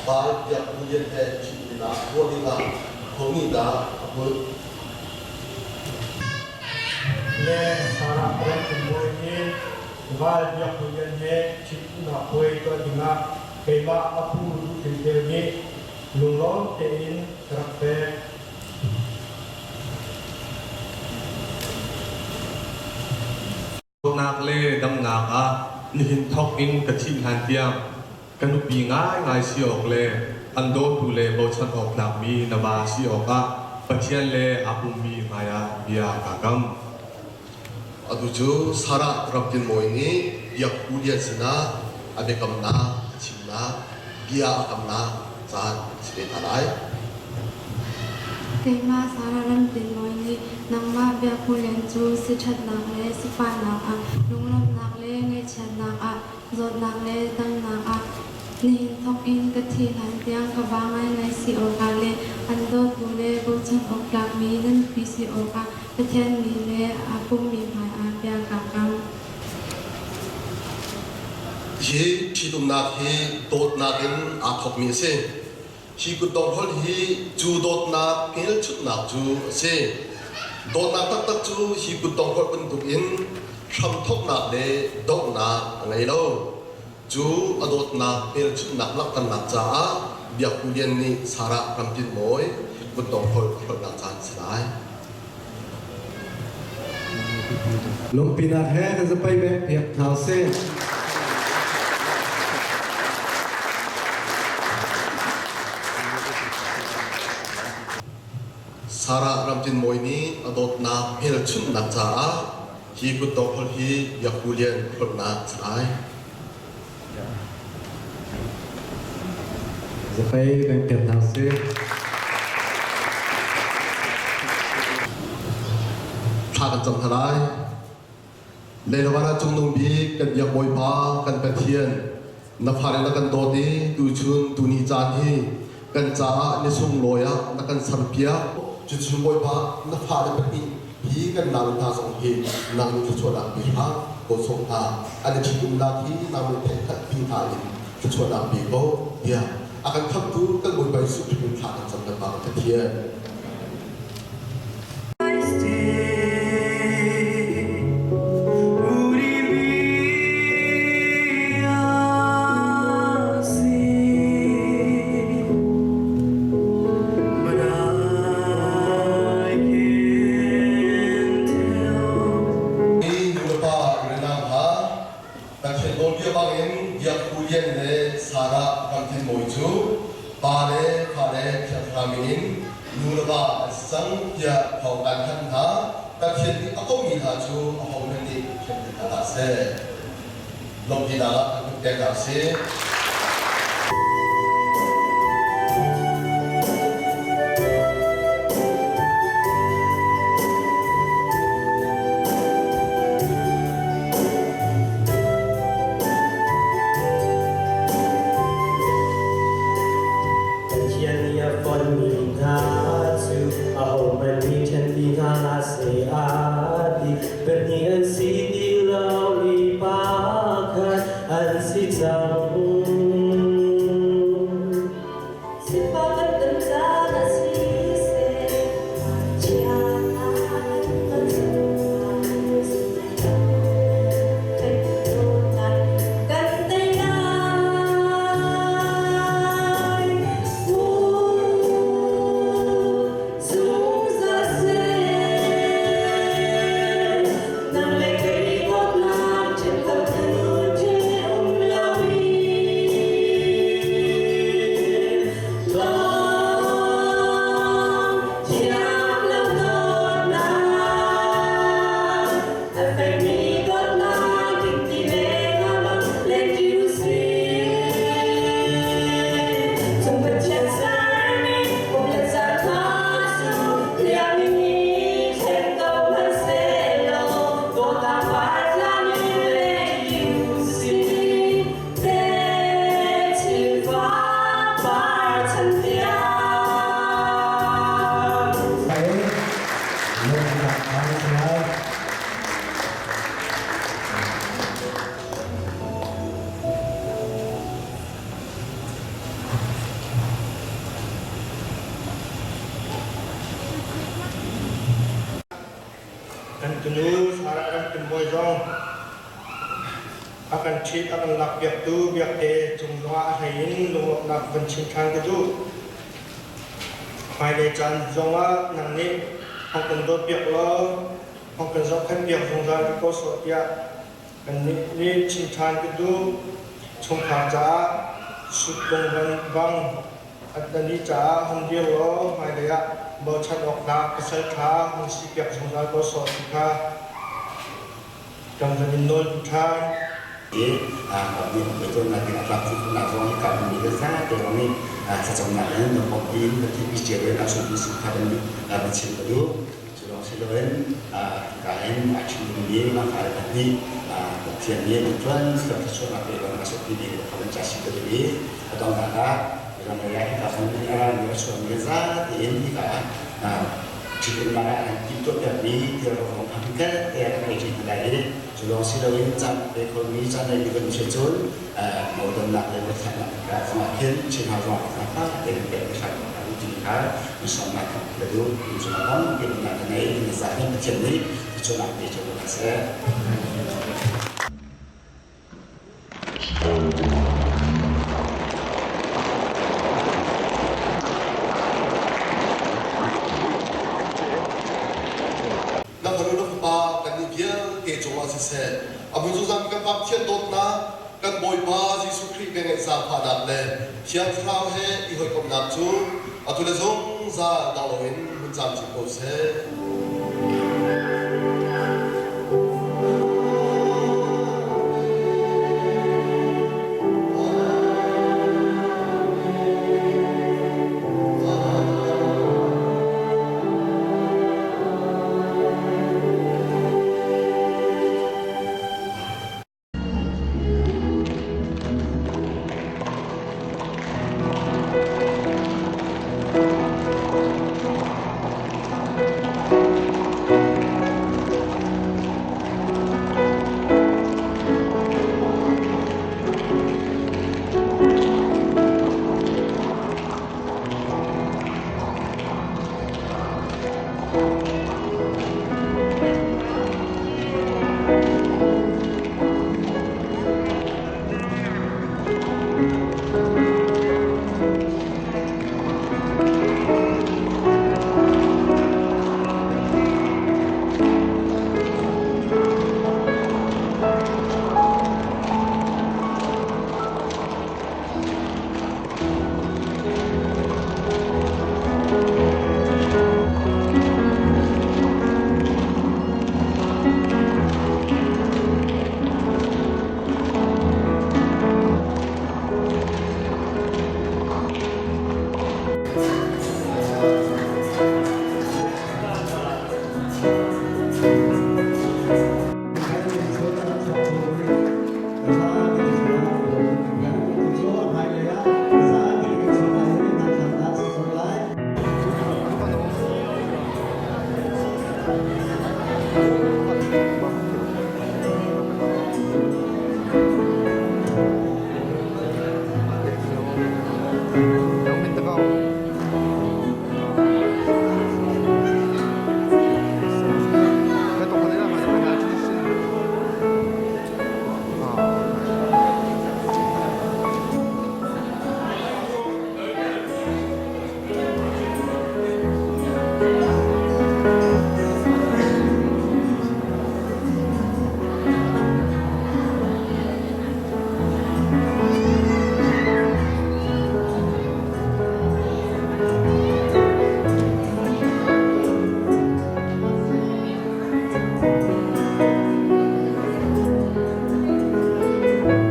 Val Biak Hu Lian he ṭhitumnak tuah dingah ho nih dah a hmuh? Le Sarah Ramthum Bawi hi Val Biak Hu Lian he ṭhitumnak puai tuah dingah keimah a pu Duh Tling Tel nih lunglawm tein ka rak pek. Dawtnak le damnak ah nihin thawk in ka thih hlan tiang ka nupi ngaingai si awk le an dawtu le bochan awk tlakmi na va si awkah Pathian le aa pummi hmaiah bia kaa kam. Atu cu Sarah Ramtin Mawi nih Biak Hu Lian sinah a biakamnak a chimnak, bia a kamnak caan si ve hna lai. Keimah Sarah Ramtinmawi nih nangmah Biakhu Lian cu siṭhatnak le sifahnak ah, lunglawmhnak le ngaihchiatnak ah, zawtnak le damnak ah, nihin thawk in ka thih hlan tiang ka va ngaingai si awkah le an dawtu le bochan awk tlakmi na nupi si awkah Pathian mi le aa pummi hmaiah bia kaa kam. Hi ṭhitumnak hi dawtnak in aa thawkmi a si. Hi kutdonghrolh hi cu dawtnak hmelchunhnak cu a si. Dawtnak taktak cu hi kutdonghrolh bantukin hramthawknak le donghnak a ngei lo. Cu a dawtnak hmelchunhnak langhternak caah Biak Hu Lian nih Sarah Ram Tin Mawi kutdonghrolh a hrolhnak caan a si lai. Lungpinak he kan zapei bek piak hna usih. Sarah Ramtin Mawi nih a dawtnak hmelchunhnak caah hi kutdonghrolh hi Biak Hu Lian hlawtnak a si lai. Zapei kan piak hna usih. Thla kan cam hna lai. Leilawan ah cungnung bik kan biak Bawipa kan Pathian na fale na kan dawt i tuchun tuni caan hi kan caah ni sunglawi ah na kan serpiak. Cucu Bawipa na fale pahnih hi kan nau hna zong hi nang nih thluachuahnak pe hlah ko sawm hna an i ṭhitumnak hi nang nih theihhngalh pi hna in thluachuahnak pe ko tiah a kan khamhtu kan Bawipa Jesuh Khrih min thla kan cam kan Pa kan Pathian. Nulepa Renang hna, Pathian nawlbia bangin Biak Hu Lian le Sarah Ram Tin Mawi cu pa le fale Thiang Thlarau min in nu le va an si cang tiah thawng kan thanh hna. Pathian nih a komi hna cu ahohmanh nih ṭhen hna hlah seh. Lawmhnak ah kan kut pek hna usih. Pathian nih a fonhmi hna cu ahohmanh nih ṭhen ti hna hlah seh a ti. Pahnih an si ti lo i pakhat an si cang. Sifak kan caan a si seh, chiatnak kan ton zungzal. Kan tei lai. Zungzal seh, nang le kei dawtnak ṭhen kho tu ṭhen um loin. zong a kan ṭhit a kan lakpiaktu Biakte cung zongah a hlei in lunglawmhnak van chim ṭhan ka duh. Hmailei caan zongah nang nih hong kan dawtpiak law hong kan zohkhenhpiak zungzal rih ko sawh tiah kannih nih chim ṭhan ka duh. Chungkhar caah suttung bang an i caah hung dir law hmailei ah bochan awktlak pasal ṭha hung sipiak zungzal ko sawh ti kha kan van in nawl duh ṭhan. I nih betuannak in a tlak nak zong hi ka mi le zate zong nih thlacamnak in na pom in na thih cio in a sungmi sung kha kan na chim ka duh. Cu lawng si loin ka in a chim dingmi na fale pahnih Pathian nih tuan thluachuahnak pe bang a sok ti ding kha kan ca si ka duh i a donghnak ah ramlei ah hika hmun i a rami a chuakmi zate in hika ah ṭhitumnak ah an timhtuahpiakmi thil rawng kha hmunkhat te ah kan ei ṭi hna lai i cu lawng si loin caan pe khomi caan nei mi kan si cun modonnak le biathlaknak hika zongah khin chin hau zongah kha fak tein pek hram kan ti kha misawmnak ka duh cun tampi nak ka nei na za hin Pathian nih cunak pe cu ka seh. Na fanu na fapa kannih vialte cungah siseh, a hmun zungzal kan Pa Pathian dawtnak, kan Bawipa Jesuh Khrih velngeih zaangfahnak le Thiang Thlarau he i hawikomhnak cu atu le zungzal dong loin hun camcin ko seh.